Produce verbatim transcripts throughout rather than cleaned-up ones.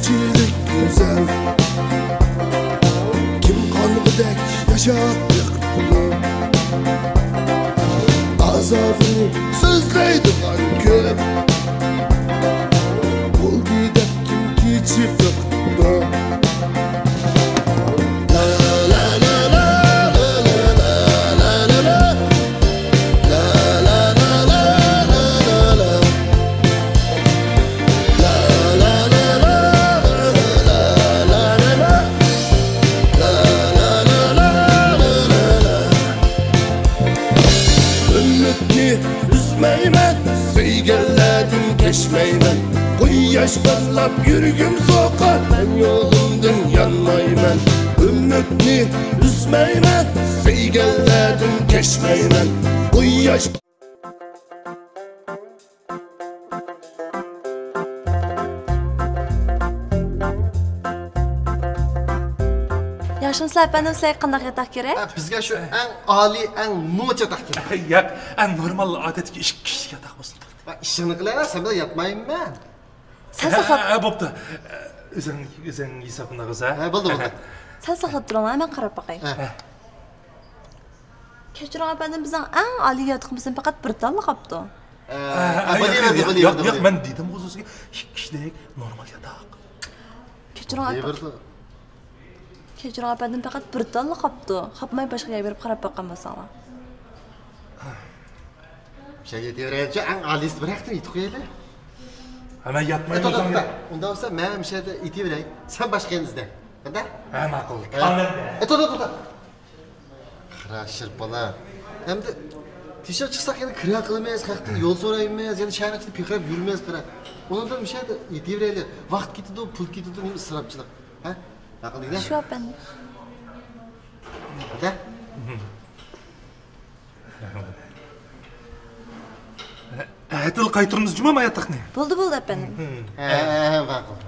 كىشىلىك گۈزەل، كىم قالغۇدەك ياشاپ بېقىپتۇ؟ ئازابىنى سۆزلەيدىغان كۆپ، بولدى دەپ كىم كېچىپ بېقىپتۇ؟ ئۈمىدنى ئۈزمەيمەن، سۆيگەنلەردىن كەچمەيمەن. قۇياش پارلاپ يۈرگۈم سوقار، مەن يولۇمدىن يانمايمەن. ئۈمىدنى ئۈزمەيمەن، سۆيگەنلەردىن كەچمەيمەن. قۇياش ياخشىمۇسىلەر ئەپەندىم، سىلەرگە قانداق ياتاق كېرەك؟ ئە، بىزگە شۇ ئەڭ ئالىي، ئەڭ نوچى ياتاق كېرەك. ياق، ئەڭ نورمال، ئادەتتىكى ئىككى كىشىلىك ياتاق بولسۇن. ۋاي، ئىشىڭنى قىلە، سەن بىلەن ياتمايمەن مەن. سەن ساقلاپ ھە، بوپتۇ. ئۆزۈڭ، ئۆزۈڭ ھېسابىڭنى قىلسا. ھە، بولدى، بولدى. سەن ساقلاپ تۇرۇڭلار، مەن قاراپ باقاي. ھە. كەچۈرۈڭ ئەپەندىم، بىزنىڭ ئەڭ ئالىي ياتىقىمىزدىن پەقەت بىر تاللا قاپتۇ. ئە، ھە، ھە، بولىۋەردى، ياق، بولىۋەردى، ياق، بولىۋەردى. مەن دېدىمغۇ سىزگە، ئىككى كىشىلىك نورمال ياتاق. كەچۈرۈڭ ئەپەندىم. كەچۈرۈڭ ئەپەندىم، پەقەت بىر تاللا قاپتۇ. قاپماي باشقا يەرگە بېرىپ قاراپ باققان بولساڭلار. شەيلە يېتىۋېرەيچۇ، ئەڭ ئالىيسىدا بىر ھەقتە يېتىپ قويايلى. ھە، مەن ياتماي ئە، توختا، توختا. ئۇنداق بولسا مەن مۇشۇ يەردە يېتىۋېرەي. سەن باشقا يەرنى ئىزدە. قانداق؟ ھە، ماقۇل. ھە. ئە، توختا، توختا. قارا، شىرپالا. ئەمدى تىشىغا چىقساق يەنە كىرا قىلىمىز، خەقتىن يول سورايمىز، يەنە شەھەرنىڭ ئىچىدە پىرقىراپ يۈرىمىز، قارا. ئۇنىڭدىن مۇشۇ يەردە يېتىۋېرەيلى. ۋاقىت كېتىدۇ، پۇل كېتىدۇ، نېمە ئىسراپچىلىق. ھە؟ ماقۇل دېگىنە؟ شۇ ئەپەندىم. ھە؟ ئەتىلا قايتۇرىمىز جۇمۇ ياتاقنى. بولدى، بولدى ئەپەندىم. ھە، ھە، ھە، ماقۇل.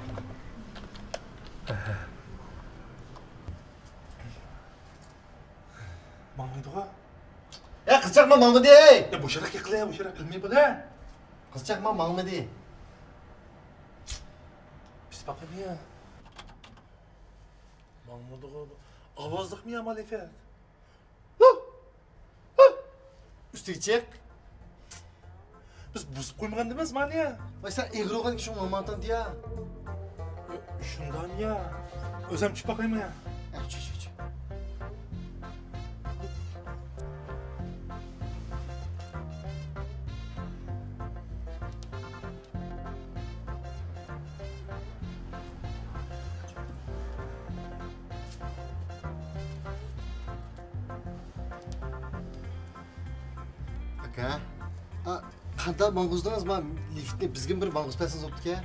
ماڭمايدىغۇ؟ ئە، قىزچاق ما ماڭمىدى، ئەي! يا، بوشراق گەپ قىلە، بوشراق بىلمەي بۇ دە. قىزچاق ما ماڭمىدى. پىس باقىمۇ يا؟ ماڭمىدىغۇ؟ ئاۋازلىقمۇ يا مالىفەت؟ ھۇ! ھۇ! ئۈستىگە چىق. بىز بۇزۇپ قويمىغان دېمەس مانى يا. ۋاي، سەن ئېغىر بولغان كىشى ماڭمايتتىڭ يا. شۇنداق يا. ئۆزۈم چۈشۈپ باقايمۇ يا؟ ئە، چۈش، چۈش، چۈش. ئاكا. ئا، قانداق ماڭغۇزدىڭىز ما لىفتنى؟ بىزگىمۇ بىر ماڭغۇزۇپ بەرسىڭىز بوپتىكەن.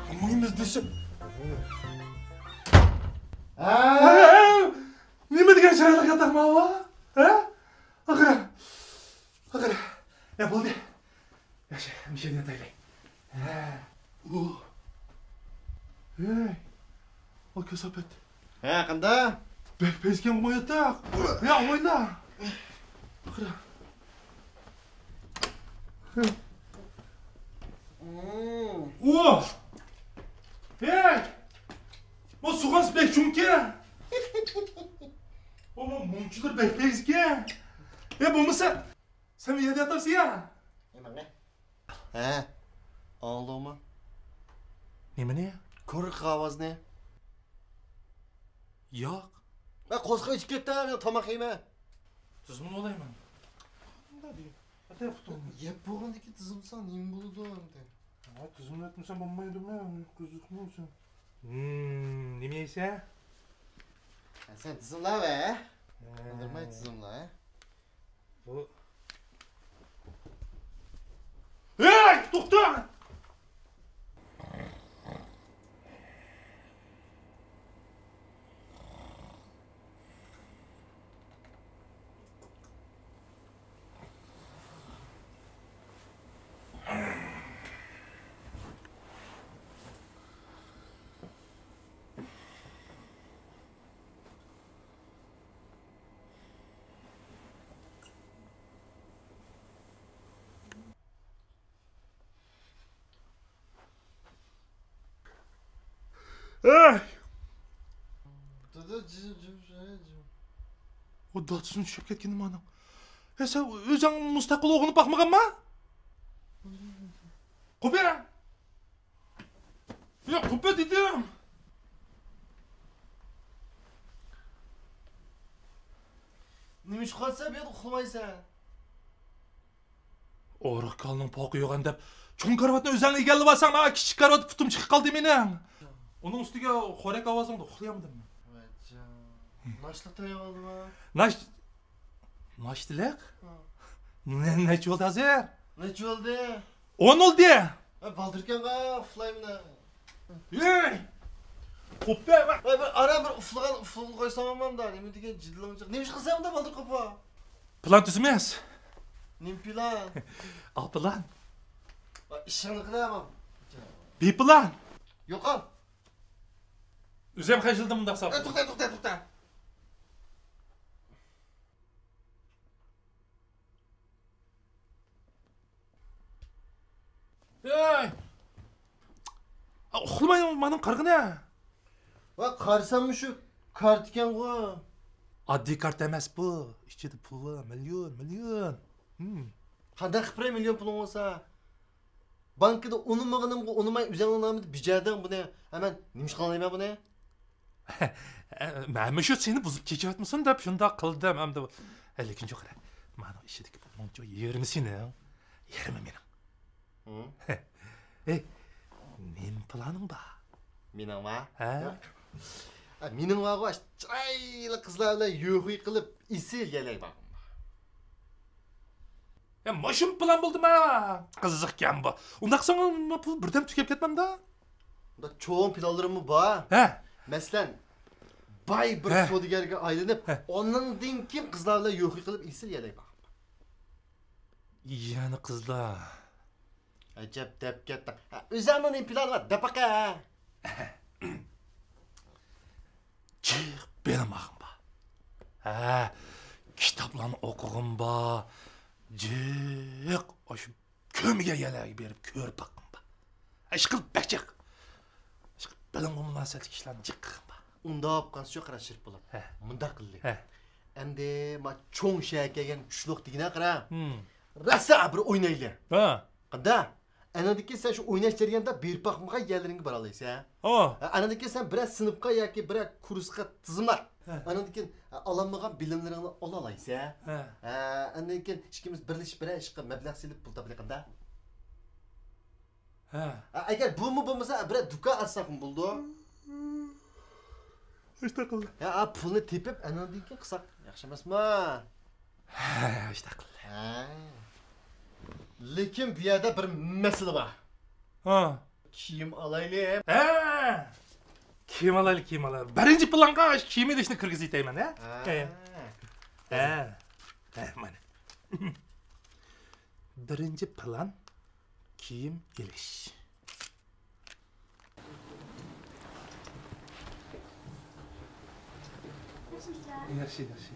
ئالمايمىز دېسە. ھە؟ نېمە دېگەن چىرايلىق ياتاق ماۋۇ؟ ھە؟ ئاخىرى. ئاخىرى. يا بولدى. ياخشى، مۇشۇ يەردە ياتايلى. ھە. ئۇ. ھەي. ئۇ كاساپەت. ھە، قانداق؟ بەك پەسكەن بۇ ياتاق. يا، ئويلا. ئاخىرى. ئۇ. ھەي. بۇ سۇغاس بەك چوڭكەن. بۇ، بۇ مۇنچىلىرى بەك پەسكەن. يا، بولمىسا، سەن بۇ يەردە ياتارسەن يا؟ نېمىنى؟ ھە، ئاڭلىدىڭمۇ؟ نېمىنى؟ كوركا ئاۋازىنى. ياق. مەن قورسىقىم ئېچىپ كەتتى، مەن تاماق يەيمەن. تىزىملىۋالايمەن. قانداق دېگەن؟ ئەتە پۇتۇم. يەپ بولغاندىكىن تىزىملىساڭ نېمە بولىدۇ ئەمدى؟ ھە، تىزىملەتمىسەم بولمايدۇ، مەن قىزىقمايسەن. ھىم، نېمە يەيسەن؟ ھە، سەن تىزىملاۋە. ھە. ئالدىرىماي تىزىملا، ھە؟ بۇ. ھەي، توختا! ئەي! دادا، جىم، جىم، جىم. ئۇ دادىسىنى چۈشۈرۈپ كەتكىنى مانىڭ. ئە، سەن ئۆزۈڭ مۇستەقىل ئويغىنىپ باقمىغانما؟ قوپە! يا، قوپە دېدىم! نېمە ئىش قىلسا، بۇ يەردە ئۇخلىمايسەن؟ ئورۇق كالىنىڭ پوقى يوغان دەپ، چوڭ كارىۋاتنى ئۆزۈڭ ئىگىلىۋالساڭ، مانا كىچىك كارىۋاتتا پۇتۇم چىقىپ قالدى مېنىڭ. ئۇنىڭ ئۈستىگە خورەك ئاۋازىڭدا ئۇخلىيالمىدىم. ۋايجان. ناشتىلىق تەييار بولدىمۇ؟ ناش-، ناشتىلىق؟ ھە. نە-، نەچچە بولدى ھازىر؟ نەچچە بولدى؟ ئون بولدى. ھە، بالدۇركەنغا ئۇخلايمەن. ھەي! قوپە! ۋاي، بىر ئاران بىر ئۇفلىغان، ئۇفلىغىلى قويساڭ ئاماندا، نېمە دېگەن جىددىيلىڭ جىق. نېمە ئىش قىلساڭ ئۇندا بالدۇر قوپا؟ پىلان تۈزىمىز. نېمە پىلان؟ ئا پىلان. ۋاي، ئىشىڭنى قىلە، ئامام. بى پىلان. يوقال. ئۆزۈم خەجلىدىم مۇنداق ساپ. ئە، توختا، توختا، توختا. ھەي! ئۇخلىماي مانا قارىغىنە. ۋە قارىساممۇ شۇ كارت ئىكەنغۇ. ئاددىي كارت ئەمەس بۇ. ئىچىدە پۇل بار، مىليون، مىليون. ھىم. قانداق قىلىپ بېرەي مىليون پۇلۇڭ بولسا؟ بانكىدا ئۇنىمىغىنىمغا ئۇنىماي ئۆزۈڭنىڭ نامىدا بېجەردىڭ بۇنى. ھە، مەن نېمە ئىش قىلالايمەن بۇنى؟ مەنمۇ شۇ سېنى بۇزۇپ كېچىۋەتمىسۇن دەپ شۇنداق قىلدىم ئەمدى. ھە، لېكىن چوقۇرە، مانىڭ ئىچىدىكى پۇلنىڭ يېرىمى سېنىڭ، يېرىمى مېنىڭ. ھە؟ ھەي، نېمە پىلانىڭ بار؟ مېنىڭ بار؟ ھە؟ ھە، مېنىڭ بارغۇ، چىرايلىق قىزلار بىلەن يوخۇي قىلىپ، ئېسىل يەرلەرگە بارغۇم بار. يا، مۇشۇمۇ پىلان بولدىما؟ قىزىقكەن بۇ. ئۇنداق ساڭا پۇل بىردەم تۈگەپ كەتمەمدۇ؟ ئۇنداق چوڭ پىلانلىرىممۇ بار. ھە. مەسىلەن، باي بىر ھە. سودىگەرگە ئايلىنىپ، ھە. ئۇنىڭدىن كېيىن قىزلار بىلەن يوخۇي قىلىپ ئېسىل يەرلەرگە بارغۇم بار. يەنە قىزلار. ئەجەب دەپ كەتتىڭ. ھە، ئۆزۈڭنىڭ نېمە پىلانىڭ بار؟ دەپ باقە. جىق بىلىم ئالغۇم بار. ھە، كىتابلارنى ئوقۇغۇم بار. جىق ئاشۇ كۆرمىگەن يەرلەرگە بېرىپ كۆرۈپ باققۇم بار. ئىشقىلىپ بەك جىق. ئىشقىلىپ بىلىمگە مۇناسىۋەتلىك ئىشلارنى جىق قىلغۇم بار. ئۇنداق قارىسا يوق، قاراش شېرىپ بولۇپ. ھە. مۇنداق قىلدى. ھە. ئەمدى ما چوڭ شەھەرگە كەلگەن چۈشلۈك دېگىنە قارا. ھىم. راسا بىر ئوينايلى. ھە. قانداق؟ ئانىڭدىن كېيىن سەن شۇ ئويناش جەريانىدا بېرىپ باقمىغان يەرلىرىڭگە بارالايسەن. ھە. ئانىڭدىن كېيىن سەن بىرەر سىنىپقا ياكى بىرەر كۇرسقا تىزىملات. ھە. ئانىڭدىن كېيىن ئالالمىغان بىلىملىرىڭنى ئالالايسەن. ھە. ھە، ئاندىن كېيىن ئىككىمىز بىرلىشىپ بىرەر ئىشقا مەبلەغ سېلىپ پۇل تاپىلى قانداق؟ ھە. ھە، ئەگەر بۇمۇ بولمىسا، بىرەر دۇكان ئاچساقمۇ بولىدۇ. ئىشتە قىلدى. ھە، پۇلنى تېپىپ، ئانىڭدىن كېيىن قىلساق ياخشى ئەمەسمۇ؟ ھە، ئىشتە قىلدى. ھە. لېكىن بۇ يەردە بىر مەسىلە بار. ھە. كىيىم ئالايلى. ھە. كىيىم ئالايلى، كىيىم ئالايلى. بىرىنچى پىلانغا كىيىم ئېلىشنى كىرگۈزۈۋېتەيمەن، ھە؟ ھە. ھە. ھە. ھە، مانا. بىرىنچى پىلان كىيىم ئېلىش. ياخشى، ياخشى.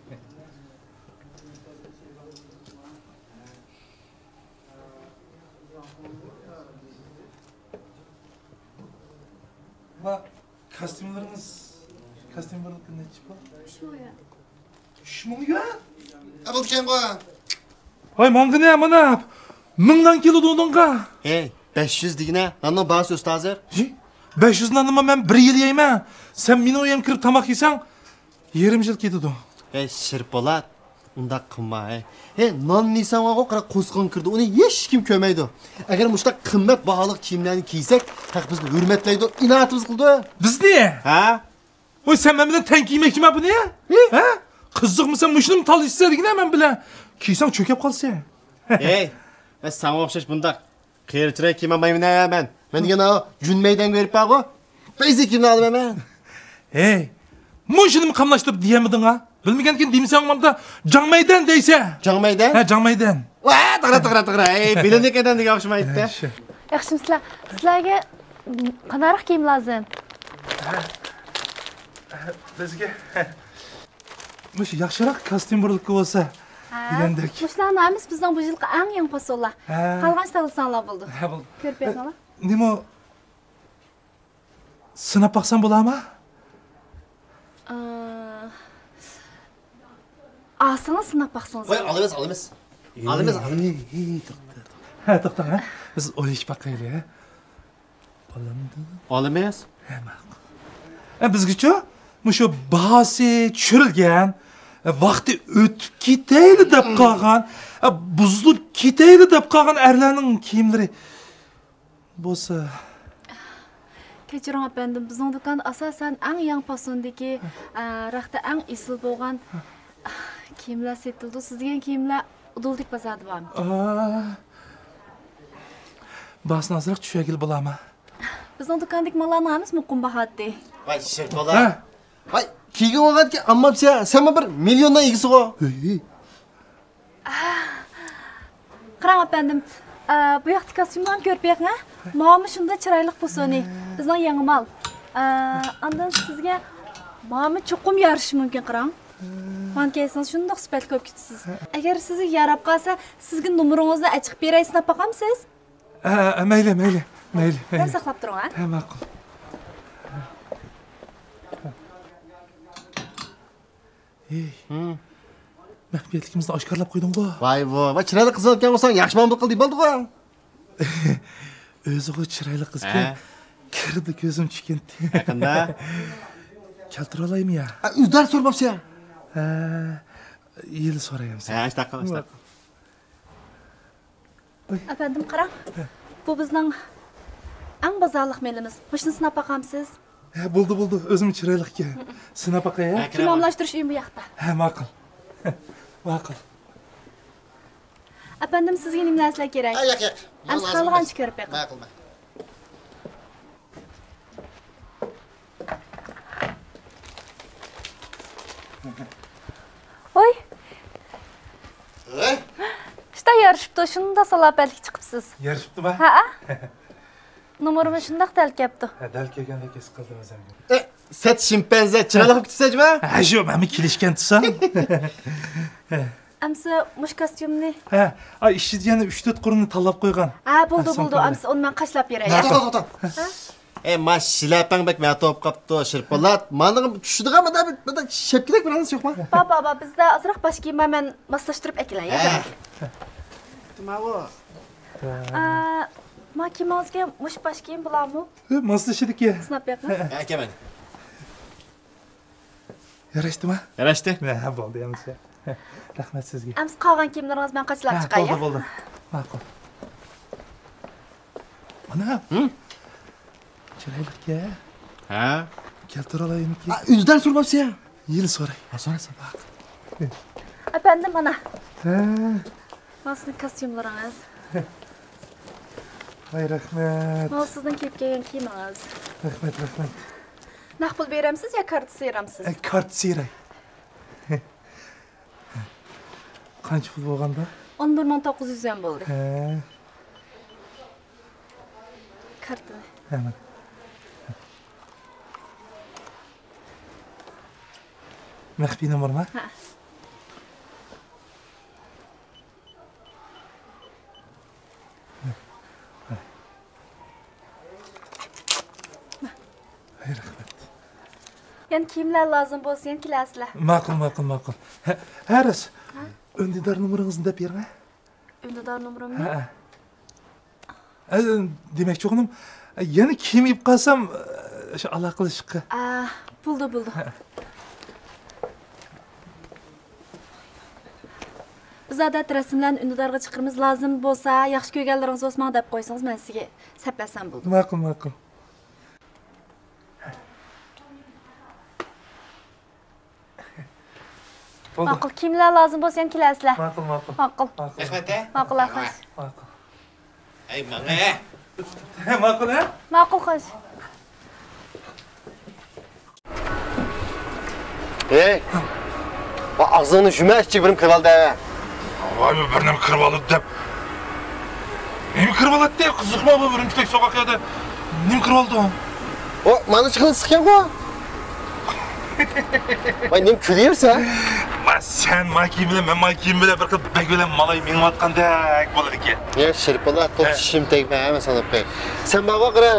ۋا، كاستيۇملىرىڭىز، كاستيۇم بىرلىكى نەچچە پۇل؟ ئۈچ مىڭ يۈەن. ئۈچ مىڭ يۈەن؟ ئە، بولىدىكەنغۇ. ۋاي، ماڭغىنە مانا مىڭدان كېلىدۇ ئۇنىڭغا. ھەي، بەش يۈز دېگىنە، ناننىڭ باھاسى ئۆستى ھازىر. ھى؟ بەش يۈز ناننىمۇ مەن بىر يىل يەيمەن. سەن مېنىڭ ئۆيۈمگە كىرىپ تاماق يېسەڭ، يېرىم يىل كېتىدۇ. ھەي، شېرىپ بولات، ئۇنداق قىلما، ھەي. ھەي، نان يېسەڭ بارغۇ، قارا، قورسىقىڭغا كىرىدۇ، ئۇنى ھېچكىم كۆرمەيدۇ. ئەگەر مۇشۇنداق قىممەت باھالىق كىيىملەرنى كىيسەك، خەق بىزنى ھۆرمەتلەيدۇ، ئىناۋىتىمىز قىلىدۇ. بىزنى؟ ھە؟ ۋاي، سەن مەن بىلەن تەڭ كىيمەكچىما بۇنى؟ ھە؟ قىزىقمىسەن مۇشۇنىمۇ تالىشىسەن دېگىنە مەن بىلەن. كىيسەڭ چۆكۈپ قالىسەن. ھەي، مەن ساڭا ئوخشاش بۇنداق قېرى چىراي كىيمەيمەن مەن. مەن دېگەن ئاۋۇ جۈن مەيدانغا بېرىپ بارغۇ. پەيزى كىيىمنى ئالىمەن مەن. ھەي، مۇشۇنىمۇ قاملاشتۇرۇپ دېيەلمىدىڭ ھە؟ بىلمىگەنكىن دېمىسەڭ مامدا جاڭ مەيدەن دەيسە. جاڭ مەيدەن؟ ھە، جاڭ مەيدەن. ۋە، توغرا، توغرا، توغرا. ھەي، بىلىملىك ئادەمگە ئوخشىمايدۇ. ھە، شۇ. ياخشىمۇسىلەر؟ سىلەرگە قانداقراق كىيىم لازىم؟ بىزگە مۇشۇ ياخشىراق كاستيۇم بىرلىكى بولسا ھە، دېگەندەك. مۇشۇلارنىڭ ھەممىسى بىزنىڭ بۇ يىلقى ئەڭ يېڭى پاسونلار. ھە. قالغان ئىشلارنى ئالساڭلار بولىدۇ. ھە، بولدى. كۆرۈپ بېقىڭلار. نېمە؟ سىناپ باقسام بولامۇ؟ ئا، ئالسىڭىز سىناپ باقسىڭىز. ۋاي، ئالىمىز، ئالىمىز. ئالىمىز، ئالىمىز. ھېي، ھېي، توختا، توختا. ھە، توختاڭ، ھە. بىز ئويلىشىپ باقايلى، ھە. بولامدۇ؟ ئالىمىز. ھە، ماقۇل. ئە، بىزگىچۇ، مۇشۇ باھاسى چۈشۈرۈلگەن، ۋاقتى ئۆتۈپ كېتەيلى دەپ قالغان، بۇزۇلۇپ كېتەيلى دەپ قالغان ئەرلەرنىڭ كىيىملىرى بولسا. كەچۈرۈڭ ئەپەندىم، بىزنىڭ دۇكاندا ئاساسەن ئەڭ يېڭى پاسوندىكى، ئە، رەختە ئەڭ ئېسىل بولغان، ئە، كىيىملەر سېتىلىدۇ. سىزدە دېگەن كىيىملەر ئۇدۇلدەك بازاردا بارمىكىن؟ ئا، باھاسىنى ئازراق چۈشۈرگىلى بولامۇ؟ بىزنىڭ دۇكاندىكى ماللارنىڭ ھەممىسى مۇقىم باھادىتى. ۋاي، شېرىپ بالا. ھە. ۋاي، كىيگەن بولغانكى ئامماپسە، سەنمۇ بىر مىليوننىڭ ئىگىسىغۇ. ھېي. قاراڭ ئەپەندىم، ئە، بۇ ياقتىكى كاستيۇملارنى كۆرۈپ بېقىڭ، ھە؟ ماۋۇمۇ شۇنداق چىرايلىق پوسونى. بىزنىڭ يېڭى مال. ئە، ئاندىن سىزگە ماۋۇمۇ چوقۇم يارىشى مۇمكىن، قاراڭ. مانا كىيسىڭىز شۇنداق سۈپەتلىك بولۇپ كېتىسىز. ئەگەر سىزگە ياراپ قالسا، سىزگە نومۇرىڭىزنى ئەچىقىپ بېرەي، سىناپ باقامسىز؟ ھە، ھە، مەيلى، مەيلى، مەيلى، مەيلى. ساقلاپ تۇرۇڭ، ھە؟ ھە، ماقۇل. ھېي، مەخپىيەتلىكىمىزنى ئاشكارىلاپ قويدۇڭغۇ؟ ۋاي ۋو، ۋاي، چىرايلىق قىز ئىكەن بولساڭ، ياخشى مامۇل قىلدى، بولدىغۇ. ئۆزىغۇ چىرايلىق قىزكەن. ھە. كىردى كۆزۈم چۈشكەنتى. يېقىندا. كەلتۈرەلايمۇ يا؟ ھە، ئۆزلەر سورىماپسەن يا. ھە، يىل سورايمسەن. ھە، ئاشتاق قىل، ئاشتاق قىل. ئەپەندىم، قاراڭ. بۇ بىزنىڭ ئەڭ بازارلىق مېلىمىز. مۇشۇنى سىناپ باقامسىز؟ ھە، بولدى، بولدى. ئۆزىمۇ چىرايلىقكەن. سىناپ باقاي، ھە؟ كىيىم ئالماشتۇرۇش ئۆيى بۇ ياقتا. ھە، ماقۇل. ماقۇل. ئەپەندىم، سىزگە نېمە نەرسىلەر كېرەك؟ ھە، ياق، ياق. ئەمسە خالىغانچە كۆرۈپ بېقىڭ. ماقۇل، ماقۇل. ۋوي. ھە؟ شۇنداق يارىشىپتۇ، شۇنداق سالاپەتلىك چىقىپسىز. يارىشىپتۇما؟ ھەئە. نومۇرىمۇ شۇنداق دەل كەپتۇ. ھە، دەل كەلگەندەك ھېس قىلدىم ئۆزۈمنى. ئە، سەت شىمپەنزە، چىرايلىق بولۇپ كېتىپسەن جۇما؟ ھە، شۇ، مەنمۇ كېلىشكەن تۇرسام. ئەمسە مۇشۇ كاستيۇمنى. ھە، ئاي، ئىچىدە يەنە ئۈچ تۆت قۇرنى تاللاپ قويغان. ھە، بولدى، ھە، بولدى. ئەمسە ئۇنى مەن قاچىلاپ بېرەي. ھە. توختا، توختا، توختا. ھە؟ ئەي، ما شىلەپەڭ بەك مەتۇ بولۇپ قاپتۇ، شېرىپ پولات. مانىڭغا چۈشىدىغان مانا بىر، بىر شەپكىدەك بىر نەرسە يوقما؟ بار، بار، بار. بىزدە ئازراق باش كىيىم بار، مەن ماسلاشتۇرۇپ ئەكېلەي، ھە؟ ھە. ماۋۇ. ئا، ما كىيىمىڭىزگە مۇشۇ باش كىيىم بولامۇ؟ ھە، ماسلىشىدىكى. سىناپ بېقىڭ. ھە. ھە، ئەكەمەن. ياراشتىما؟ ياراشتى. ھە، بولدى ئەمسە. رەھمەت سىزگە. ئەمسە قالغان كىيىملىرىڭىزنى مەن قاچىلاپ چىقاي، ھە؟ بولدى، بولدى. ماقۇل. ئانا. ھە؟ چىرايلىقكەن. ھە؟ كەلتۈرەلايمىكىن؟ ئا، ئۆزىدىن سورىماپسەن يا؟ يىل سوراي. ھە، سورا، سورا. ئەپەندىم، مانا. ھە. مانا سىزنىڭ كاستيۇملىرىڭىز. ۋاي، رەھمەت. مانا سىزنىڭ كىيىپ كەلگەن كىيىمىڭىز. رەھمەت، رەھمەت. نەق پۇل بېرەمسىز يا كارتا سىيرامسىز؟ ئە، كارتا سىيراي. قانچە پۇل بولغاندا؟ ئون بىر مىڭ توققۇز يۈز يۈەن بولدى. ھە. كارتىنى. ھە، مانا. مەخپىي نومۇرما؟ ھە. ھەي، رەھمەت. يەنە كىيىملەر لازىم بولسا، يەنە كېلەرسىلەر. ماقۇل، ماقۇل، ماقۇل. ھە، ھە، راست. ھە؟ ئۈندىدار نومۇرىڭىزنى دەپ بېرىڭ، ھە؟ ئۈندىدار نومۇرۇمنى؟ ھە، ھە. ئە، دېمەكچى بولغىنىم، يەنە كىيىم ئېلىپ قالسام، شۇ ئالاقىلىشىشقا. ئا، بولدى، بولدى. ھە. بىز ئادەتتە رەسىملەرنى ئۈندىدارغا چىقىرىمىز، لازىم بولسا، ياخشى كۆرگەنلىرىڭىز بولسا ماڭا دەپ قويسىڭىز، مەن سىزگە سەپلەتسەم بولىدۇ. ماقۇل، ماقۇل. بولدى. ماقۇل، كىيىملەر لازىم بولسا يەنە كېلەرسىلەر. ماقۇل، ماقۇل. ماقۇل. ماقۇل. رەھمەت، ھە؟ ماقۇل، ھە، خوش. ماقۇل. ئەي، ماڭە. ماقۇل، ھە؟ ماقۇل، خوش. ھەي، ۋا ئاغزىڭنى يۇمە، ئىچىگە بىرنېمە كىرىۋالدى. ۋاي، بىرنېمە كىرىۋالدى دەپ. نېمە كىرىۋالاتتى؟ قىزىقما بۇ ئۈرۈمچىدەك سوغۇق يەردە. نېمە كىرىۋالدى ئۇ؟ ئۇ، مانا چىقىنى سىققانغۇ. ۋاي، نېمە كۈلۈۋېرىسەن؟ ما سەن ما كىيىم بىلەن، مەن ما كىيىم بىلەن بىر خىل بەگ بىلەن مالاي مېڭىۋاتقاندەك بولىدىكەن. يا، شېرىپ بالا، توپ ھە. چىشىم تەگمە، ھەممە ساناپ قوي. سەن ماغا قارا.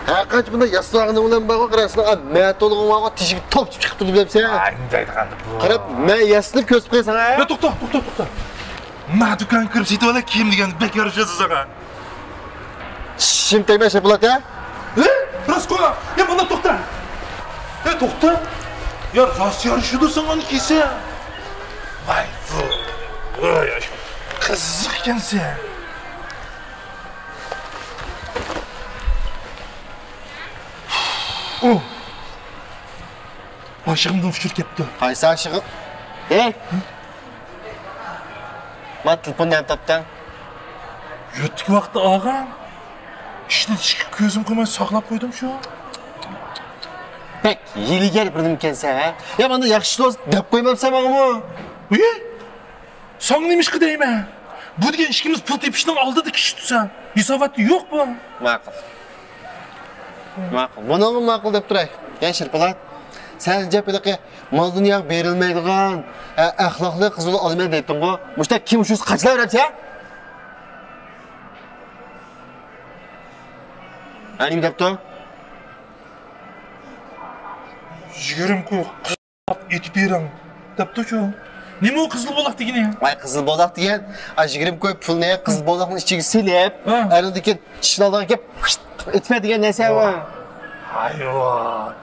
ھەر قانچە بۇنداق ياسىنىۋالغىنىڭ بىلەن بارغۇ، قاراسىنا، مەتۇلۇغۇڭ بارغۇ، تېشىگە توپچىپ چىقىپتۇ دېمەمسەن. ئاي، نېمە دەيدىغاندۇ بۇ؟ قاراپ، مەن ياسىنىپ كۆرسىتىپ قوياي ساڭا. يا، توختا، توختا، توختا. ما دۇكانغا كىرىپ سېتىۋالاي، كىيىم دېگەننى بەك يارىشىدۇ ساڭا. چىشىم تەگمەي شەپىلات ھە؟ ھە؟ راست قويغا. يا، مانا توختا. يا، توختا. يا، راست يارىشىدۇ ساڭا كىيسە. ۋاي، ۋاي، قىزىق ئىكەنسەن. ئۇ. ئاشىقىمدىن ئۇچۇر كەپتۇ. قايسى ئاشىقىڭ؟ ھەي! ما تېلېفوننى نەدە تاپتىڭ؟ يۇرتتىكى ۋاقىتتا ئالغان. ئىشلىتىشكە كۆزۈم قويماي ساقلاپ قويدۇم شۇ. بەك ھىيلىگەر بىر نېمىكەنسەن ھە؟ يا مانا ياخشى دوست دەپ قويمامسەن ماڭىمۇ؟ ئۇي! ساڭا نېمىشقا دەيمەن؟ بۇ دېگەن ئىككىمىز پۇل تېپىشنىڭ ئالدىدا كىشى تۇرسا، ھېساباتتا يوق بۇ. ماقۇل. ماقۇل. بۇنىڭغا ماقۇل دەپ تۇراي. يا شىرپىلات، سەن ئەجەب ھېلىقى مال دۇنياغا بېرىلمەيدىغان، ئە، ئەخلاقلىق قىز بالا ئالىمەن دەيتتىڭغۇ. مۇشۇنداق كىم شۇ قاچىلاۋېرەمسەن؟ ھە، نېمە دەپتۇ؟ يىگىرمە كوي. ئېتىپ بېرىڭ، دەپتۇ شۇ. نېمە ئۇ قىزىل بولاق دېگىنى؟ ۋاي، قىزىل بولاق دېگەن، ئا، يىگىرمە كوي پۇلنى قىزىل بولاقنىڭ ئىچىگە سېلىپ، ھە. ئاندىن كېيىن چىشلىۋالغان گەپ، ئېتىپ بەر دېگەن نەرسە ئۇ. ھايۋان.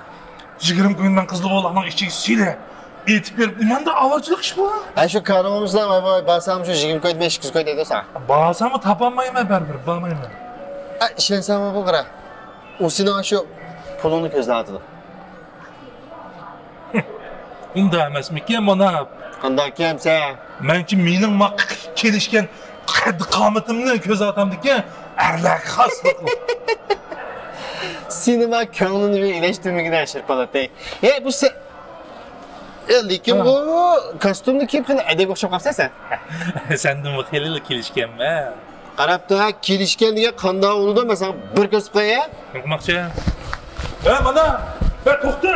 يىگىرمە كوينى مەن قىزىل بولاقنىڭ ئىچىگە سېلىپ، ئېتىپ بېرىپ، نېمانداق ئاۋارىچىلىق ئىش بۇ؟ ھە، شۇ كارىڭىز بىلەن، ۋاي، ۋاي، بارسام شۇ يىگىرمە كوي دېمەي، ئىككى يۈز كوي دەيدۇ ساڭا. بارساممۇ تاپالمايمەن، بەرىبىر بارمايمەن. ھە، ئىشەنسەڭمۇ بۇ قارا. ئۇ سېنىڭ شۇ پۇلۇڭنى كۆزلەۋاتىدۇ. ئۇنداق ئەمەسمىكىن، مانا. قانداق ئەمسە؟ مەنچە مېنىڭ ما كېلىشكەن قەد-قامىتىمنى كۆزلەۋاتامدىكىن، ئەرلەرگە خاسلىق. سېنى ما كۆڭلۈڭنى بىر ئىلەشتۈرمىگىن، شىرپالات. ھەي، بۇ سەن. ئە، لېكىن ھە. بۇ كاستيۇمنى كىيىپ خېلى ئەدەبىي ئوخشاپ قاپسەن سەن. سەندىنمۇ خېلىلا كېلىشكەنمەن. قاراپ تۇر، كېلىشكەن دېگەن قانداق بولىدۇ؟ مەن ساڭا بىر كۆرسىتىپ قوياي. نېمە قىلماقچى؟ ھە، مانا، ھە، توختا!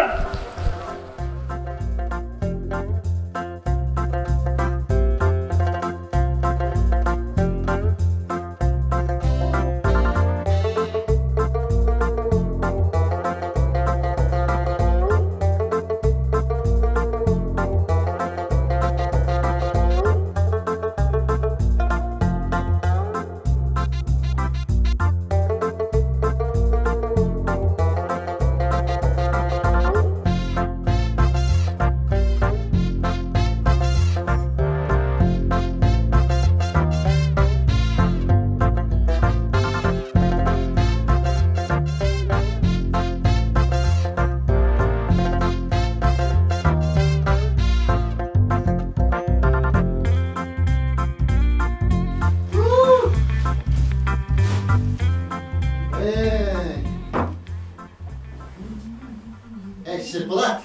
ئەي، شىرپىلات!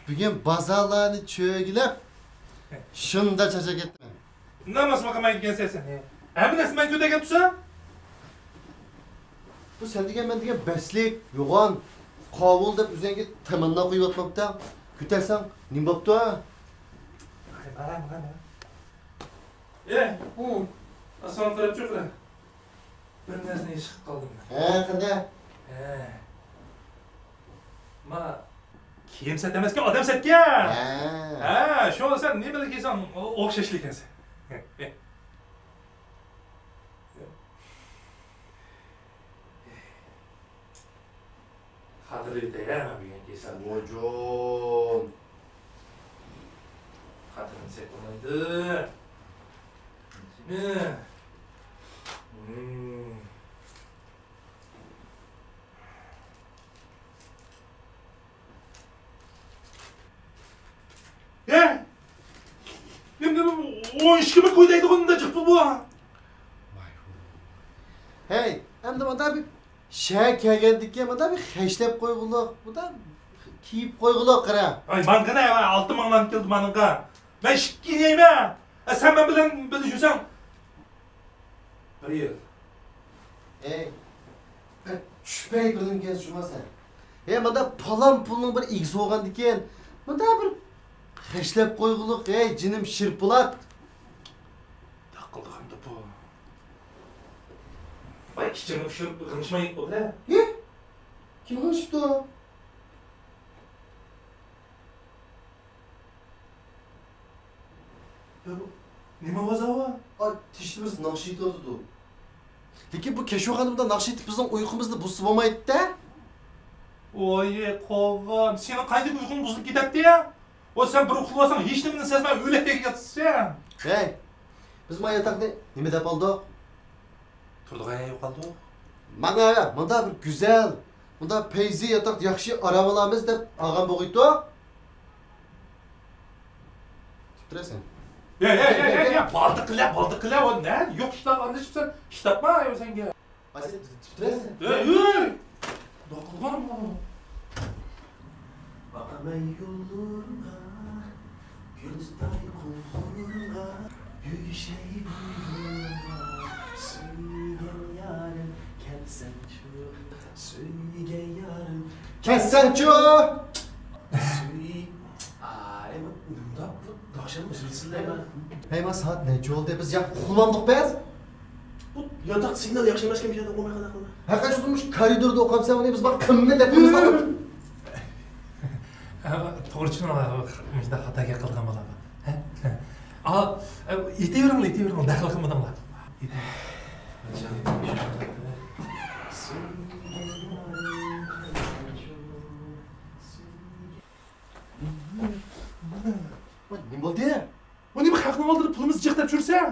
بۈگۈن بازارلارنى چۆگىلەپ، شۇنداق چارچاپ كەتتىم. ئۇنداق ئەمەس، ماقام ئەيدىگەن سەن. ھەممە نەرسە مەن كۆتەرگەن تۇرسا. بۇ سەن دېگەن، مەن دېگەن بەسلىك، يوغان، قاۋۇل دەپ ئۆزۈڭگە تەمەننا قويۇۋاتماپتىڭ. كۆتەرسەڭ نېمە بوپتۇ؟ ئەي، ئاسمانغا قاراپ چوقۇرا. بىر نەرسىنى ھېس قىلىپ قالدىم مەن. ھە، قانداق؟ ھە. ما كىيىم سەت ئەمەسكەن، ئادەم سەتكەن. ھە. ھە، شۇڭا سەن نېمىلا كىيسەڭ ئوخشاشلا ئىكەنسەن. خاتىرە ئۆتەيلى، مەن بۈگۈن كېسەل. ۋوجۇن. خاتىرىنى سەت بولمايدۇ. نېمە؟ ھىم. ھە؟ نېمە، نېمە، ئون ئىككى مىڭ كوي دەيدىغۇ، ئۇنداق جىق پۇل بۇ. ھەي، ئەمدى مانا بىر شەھەر كەلگەندىكىن مانا بىر خەجلەپ قويغۇلۇق، مانا كىيىپ قويغۇلۇق، قارا. ۋاي، ماڭا قارا، ئالتە مىڭ نان كەلدى مانىڭغا. مەن ئىككى يەيمەن. ئە، سەن مەن بىلەن بىللە يۈرسەڭ، بىر يىل. ئەي، بىر چۈشپەي بىلىمكەن شۇما سەن. ھەي، مانا پالان پۇلنىڭ بىر ئىگىسى بولغاندىكىن، مانا بىر خەجلەپ قويغۇلۇق، ھەي، جېنىم شىرپىلات. تاقىلدى خاندا بۇ. ۋاي، ئىچىڭنى پىشۇرۇپ غىڭشىماي ئولتۇر. ھە؟ كىم قىلىشىپتۇ؟ يا بۇ نېمە بازار بۇ؟ ئاي، تېشىمىز ناخشا ئېيتىۋاتىدۇ. لېكىن بۇ كەشۇ خانىمدا ناخشا ئېيتىپ بىزنىڭ ئۇيقۇمىزنى بۇزسا بولمايدۇ-دە. ۋاي قوغان، سېنىڭ قايسى ئۇيقۇڭ بۇزۇلۇپ كېتەتتى يا؟ ۋاي سەن بىر ئۇخلىۋالساڭ ھېچنېمىنى سەزمەي ئۆلەكتەك ياتىسەن. ھەي، بىز ما ياتاقنى نېمە دەپ ئالدۇق؟ تۇرىدىغان يەر يوقالدۇق. مانا مۇنداق بىر گۈزەل، مۇنداق پەيزى ياتاق ياخشى ئارام ئالىمىز دەپ ئالغان بولغىيتتۇق. تۇرۇپ تۇرىسەن. يا، يا، يا، يا، يا، بالدىقىلە، بالدىقىلە، ئۇ نە؟ يوق ئىشلارغا ئارىلىشىپسەن، ئىش تاپما ئايۇ سەنگە. ئاي، سەن تۇرۇپ تۇرىسەن. ئۆي، ئۆي! نوقۇلغان. باقىمەن يوللىرىڭغا، كۈندۈزداي قوللىرىڭغا، يۈگۈشەي بۇيرۇڭغا، سۆيگەن يارىم، كەلسەڭچۇ، سۆيگەن يارىم، كەلسەڭچۇ! سۆي-، ئاي، نېمىنداق بۇ داخشان ئۈزۈلسىلەيمەن. ھەي، ما سائەت نەچچە بولدى؟ بىز يا ئۇخلىمامدۇق بىز؟ بۇ ياتاقتا سىگنال ياخشى ئەمەسكەن، بۇ يەردە ئوقۇماي قانداق قىلىمەن؟ ھەقىقەت تۇتمۇش كارىدوردا ئوقۇمسەن، ئۇنى بىز بار قىممەت دەپ قويىمىز. توغرا چۈشىنىڭلار، مۇشۇنداق خاتا گەپ قىلىدىغان بالا. ھە؟ ئا، ئېيتىۋېرىڭلار، ئېيتىۋېرىڭلار، دەخلى قىلمىدىڭلار. ۋاي، نېمە بولدى؟ ۋاي، نېمە خەقنىڭ ئالدىدا پۇلىمىزنى جىق دەپ يۈرسەن؟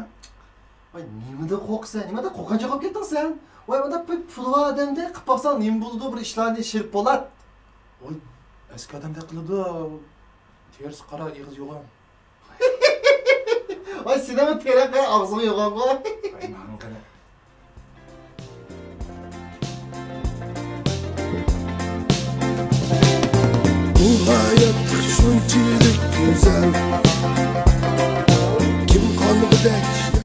ۋاي، نېمىدىن قورقىسەن؟ نېمىدىن قورققانچە قىلىپ كەتتىڭ سەن؟ ۋاي، مۇنداق بىر پۇلى بار ئادەمدەك قىلىپ باقساڭ نېمە بولىدۇ بىر ئىشلارنى، شېرىپ بولات. ۋاي، ئەسكى ئادەمدەك قىلىدۇ. تېرىسى قارا، ئېغىزى يوغان. ۋاي، سېنىڭمۇ تېرەڭ قارا، ئاغزىڭ يوغانغۇ. ۋاي، ماڭ قېنى. بۇ ھايات شۇنچىلىك گۈزەل،